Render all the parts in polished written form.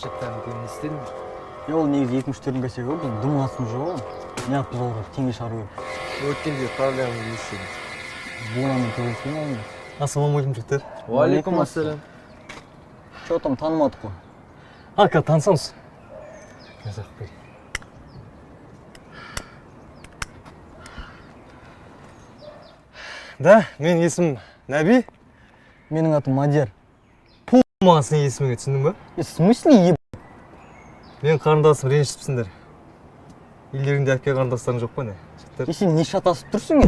Чаттан не істедің? Ол негізі 2-3 косягі ғой, біздің дым қатысымыз жоқ ғой. Неғып біз оларға теңге шығару керек? Өткенде проблемамыз не істедің? Бунамен төбелескен алдым. Ассалаумағалейкум, жігіттер. Уағалейкум ассалам. Че там, танымадық қой? А, қазір танысамыз. Да, менің есімім Нәби. Менің атым Мадияр. Пу, маған сенің есіміңе, түсіндің ба? В смысле, еб? Менің қарындасым ренжітіпсіңдер. Үйлеріңде әпке қарындастарың жоқ па не? Жігіттер. Сен не шатасып тұрсың, е?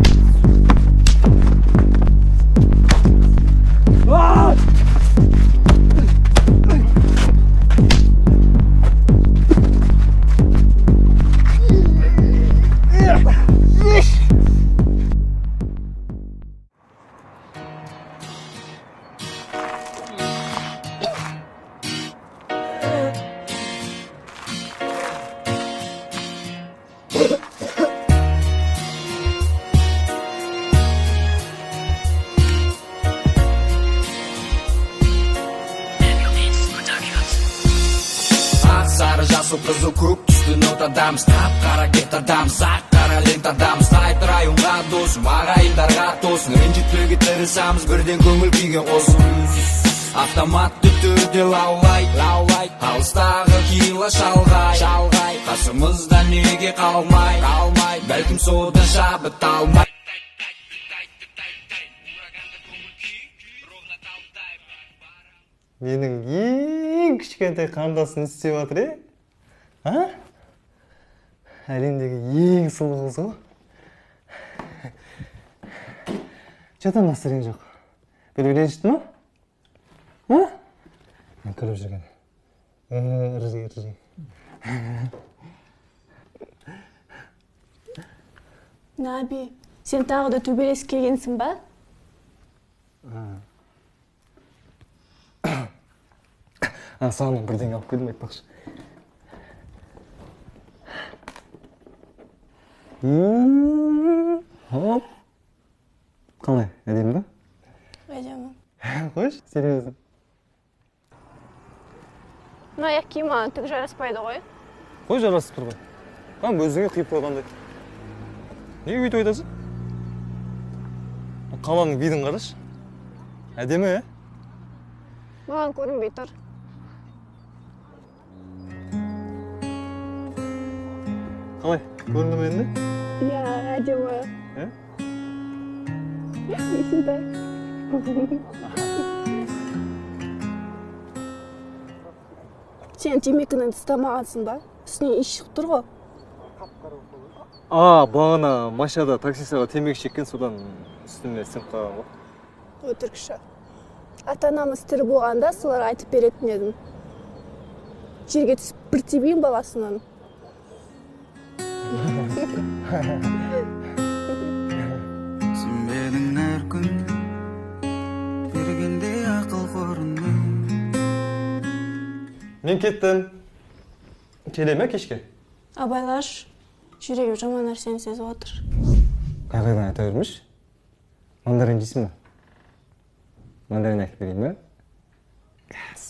Сары, жасыл, қызыл, көк түсті нотадамыз, қап-қара гетадамыз, ақ қара лентадамыз. Найт районға досым, ағайындарға тосын, ренжітпеуге тырысамыз, бірден көңіл күйге қосып. Автоматты түрде лаулай, лаулай, алыстағы кила шалғай, шалғай, қасымызда неге қалмай, қалмай, бәлкім содан шабыт алмай. Менің ең кішкентай қарындасым не істеп жатыр, е? А? Әлемдегі ең сұлу қыз ғой. Че там настроение жоқ? Біреу ренжітті ма? А? Мен күліп жүрген. Ыржи, ыржи. Нәби, сен тағы да төбелесіп келгенсің ба? А, саған бірдеңе алып келдім айтпақшы. Хоп. Қалай, әдемі ба? Әдемі. Қойшы, серьезно. Мына аяқ киім маған түк жараспайды ғой. Қой, жарасып тұр ғой. Қам өзіңе қиып қойғандай. Неге өйтіп айтасың? Қаланың видін қарашы. Әдемі, ә? Маған көрінбей тұр. Қалай, көрінді ме енді? Иә, әдемі. Ә? Есентай. Сен темекіні тастамағансың ба? Үстінен иіс шығып тұр ғой. А, бағана машинада таксистарға темекі шеккен, содан үстіме сіңіп қалған ғой. Өтірікші. Ата-анамыз тірі болғанда солар айтып беретін едім. Жерге түсіп бір тебейін баласынан. Сенбедің әр күн бергенде ақыл қорының. Мен кеттім. Келе ме кешке? Абайлаш, жүрегім жаман нәрсені сезіп отыр. Қай-қайдан айта бермеші? Мандарин жейсің бе? Мандарин әкеліп берейін бе? Газ.